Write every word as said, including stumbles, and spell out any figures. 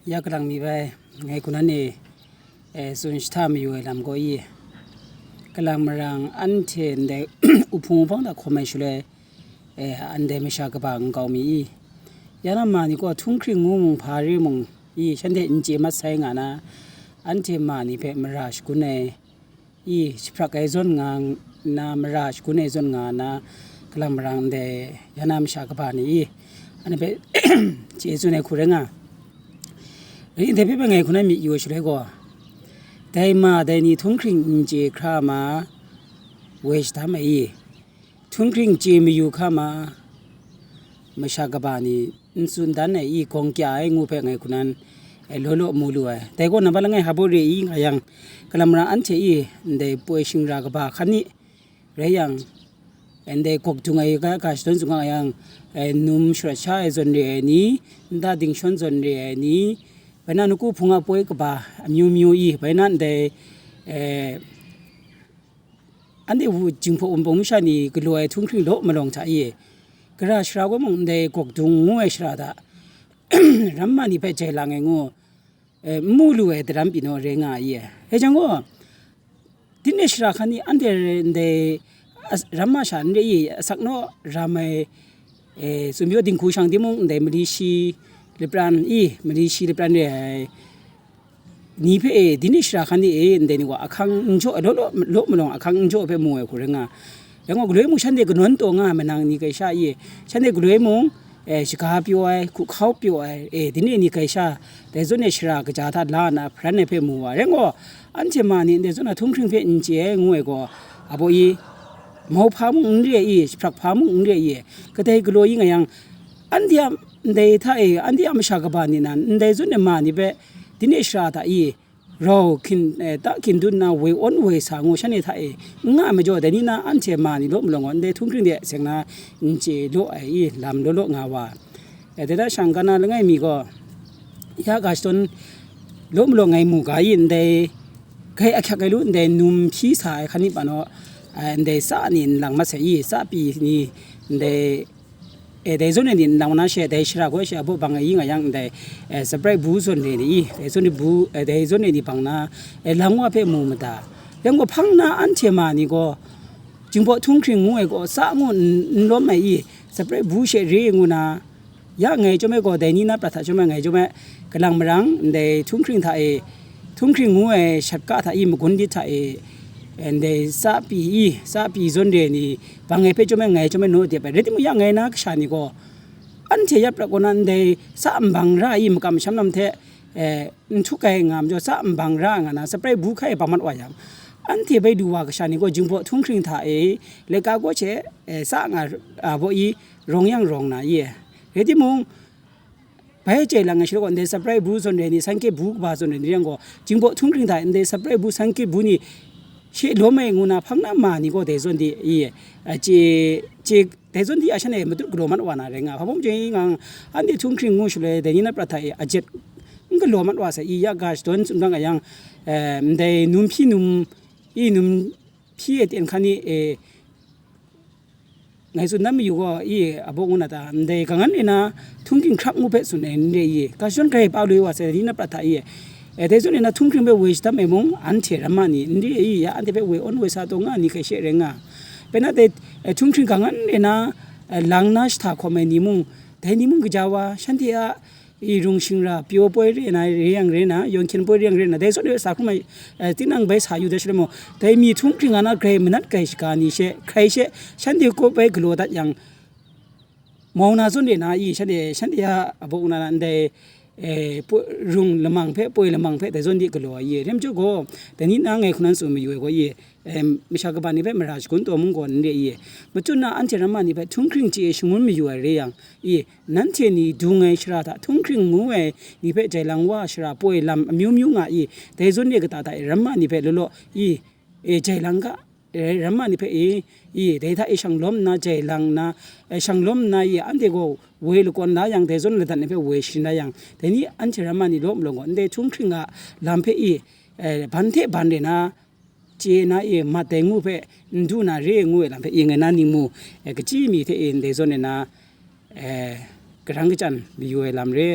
Ya kalang mi bai, ngai hku nan e, e, tsun shahta mayu ai lam gaw i, kalang marang anhte ndai uhpung uhpang hta hkawm ai shaloi, e, ndai masha kaba nkau mi i, ya na ma ni gaw htunghkring ngu mung hpa re mung i, shanhte n chye mat sai nga na, anhte ma ni hpe mara shagun ai, i, jahprak ai zawn nga nna, mara shagun ai zawn nga nna, kalang marang ndai ya na masha kaba ni i, anhte hpe chye tsun ai hku rai nga. Rai ndai hpe bai ngai hku na myit yu ai shaloi gaw, dai ma dai ni htunghkring n chye hkra ma, woi shadam ai i, htunghkring chye mayu hkra ma, masha kaba ni n tsun dan ai i, gawng kya ai ngu hpe ngai hku nan, e, law law mu lu ai. Dai gaw nambat langai hpa baw re i nga yang, kalang marang anhte i, ndai poi shingra kaba hkan ni rai yang, ndai gawk dung ai ga, ga shadawn zungang yang, e, num sharat sha ai zawn re ai ni, nta dingshawn zawn re ai ni, bai na nuku hpung a poi kaba amyu myu i, bai na ndai, e, anhte wu Jinghpaw Wunpawng masha ni galaw ai htunghkring law malawng hta e, gara shara gaw mung ndai gawk dung ngu ai shara hta, ramma ni hpe jai lang ai ngu, e, n mu lu ai daram pyi naw rai nga ai e. Dai jang gaw, dine shara hkan ni anhte ndai as-, ramma sha n re i, asak naw ram ai, e, tsun pyaw dinghku shang timung ndai mali shi lapran i, mali shi lapran re ai ni hpe e, dine shara hkan ni e, ndai ni gaw ahkang n jaw, law law, law malawng ahkang n jaw hpe mu ai hku rai nga. Rai gaw, galoi mung shanhte kanawn taw nga ai manang ni kai sha i, shanhte galoi mung, e, shaga pyaw ai, hkuhkau pyaw ai, e, dine ni kai sha, dai zawn e shara kaja hta la nna hparan ai hpe mu wa. Rai gaw, anhte ma ni ndai zawn a htunghkring hpe n chye ai ngu ai gaw, a baw i, mau hpa mung n re ai i, jahprak hpa mung n re ai i, kadai galaw i nga yang, anhte a ndai hta e, anhte a masha kaba ni nan, ndai zawn e ma ni hpe, dine shara hta i, rau hkin, e, ta hkin dun nna woi awn woi sa ngu shanhte hta e, n nga ai majaw, dai ni na anhte ma ni law malawng gaw, ndai htunghkring de seng na n chye law ai i, lam law law nga wa. E, dai hta shang Kana langai mi gaw, ya ga shadawn law malawng ngai mu ga i, ndai, grai ahkyak ai lu, ndai num hpyi sa ai hkan ni pa naw, e, ndai tsa ni n lang mat sai i, tsa pyi ni, ndai, e, dai zawn e ni n lang na she, dai shara gaw she a baw bang ai i nga yang ndai, e, saprai bu zawn re ni i, dai zawn e bu, e, dai zawn e ni bang na, e, lang wa hpe mu mada. Yang gaw hpang na anhte ma ni gaw, Jinghpaw htunghkring ngu ai gaw tsa ngu n, n lawm ai i, saprai bu she re ngu na, ya ngai chyawm ai gaw, dai ni na prat hta chyawm ai ngai chyawm ai, kalang marang ndai htunghkring hta e, htunghkring ngu ai shatka hta i, magun dit hta e, ndai tsa pyi i, tsa pyi zawn re ni, bang ai hpe chyawm ai, ngai chyawm ai naw dep ai. Rai timung, ya ngai na kasha ni gaw, anhte ya prat kaw na ndai tsa nbang ra i, makam masham lam hte, e, n htuk ai nga majaw, tsa nbang ra nga na, saprai bu hkai bang mat wa yang, anhte bai du wa kasha ni gaw, Jinghpaw htunghkring hta e, laika gaw she, e, tsa nga, a, baw i, rawng yang rawng na i. Rai timung, bai jai lang ai shaloi gaw, ndai saprai bu zawn re ni, sanhkye bu kaba zawn re ni rai yang gaw, Jinghpaw htunghkring hta e ndai saprai bu, sanhkye bu ni, she lawm ai ngu na hpang na ma ni gaw dai zawn di i, a, chye, chye, dai zawn di a shan e matut galaw mat wa na rai nga. Hpa bawm chyeng i nga, anhte htunghkring ngu shaloi, dai ni na prat hta e a jet n galaw mat wa sai i, ya ga shadawn tsun gang a yang, e, ndai num hpyi num, i num hpyi e ten hkan ni, e, ngai tsun dan mayu gaw, i, a baw ngu na ta, ndai kangan e na, htunghkring hkrap ngu hpe tsun ai n re i, ga shadawn grai pa loi wa sai, dai ni na prat hta i, e, dai zawn e na htunghkring hpe woi shadam ai mung, anhte ramma ni n re i, ya anhte hpe woi awn woi sa taw nga ni hkai she rai nga. Bai na dai, e, htunghkring kangan e na, e, lang na shahta hkawm ai ni mung, dai ni mung gaja wa, shanhte a, i rung shingra, pyaw poi re na, re yang re na, yawng hkyen poi re yang re na, dai zawn e sa hkrum ai, e, tinang bai sa yu dat shaloi mung, dai mi htunghkring a na grai manat grai shaga ni she, hkrai she, shanhte kaw bai galaw dat yang, mau na zawn re na i, shanhte, shanhte a a baw na na ndai, e, poi, rung lamang hpe, poi lamang hpe, dai zawn di galaw ai i, rai majaw gaw, dai ni na ngai hku nan tsun mayu ai gaw i, em, masha kaba ni hpe mara shagun taw mung gaw n re i, machyut na anhte ramma ni hpe htunghkring chye shangun mayu ai re yang, i, nanhte ni dung ai shara hta htunghkring ngu ai ni hpe jai lang wa shara poi lam amyu myu nga i, dai zawn re kata hta e ramma ni hpe law law i, e, jai lang ga, e, ramma ni hpe e, i, dai hta e shang lawm nna jai lang nna, e, shang lawm nna i, anhte gaw woi lakawn la yang, dai zawn ladan ni hpe woi sharin la yang, dai ni anhte ramma ni law malawng gaw, ndai htunghkring a lam hpe i, e, ban hte ban re na, chye na e mat dai ngu hpe, n du na re ngu ai lam hpe i, ngai na ningmu, e, kachyi mi hte e ndai zawn e na, e, karang kachyan mayu ai lam re.